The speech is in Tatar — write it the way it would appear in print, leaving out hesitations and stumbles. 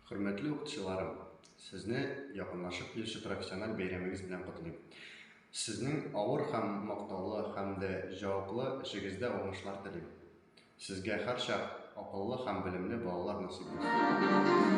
Хөрмәтле укытучыларым, сезне якынлашып килүче профессиональ бәйрәмегез белән котлыйм. Сезнең авыр һәм мактаулы һәм дә җаваплы эшегездә уңышлар телим. Сезгә һәрчак акыллы һәм белемле балалар насыйп булсын.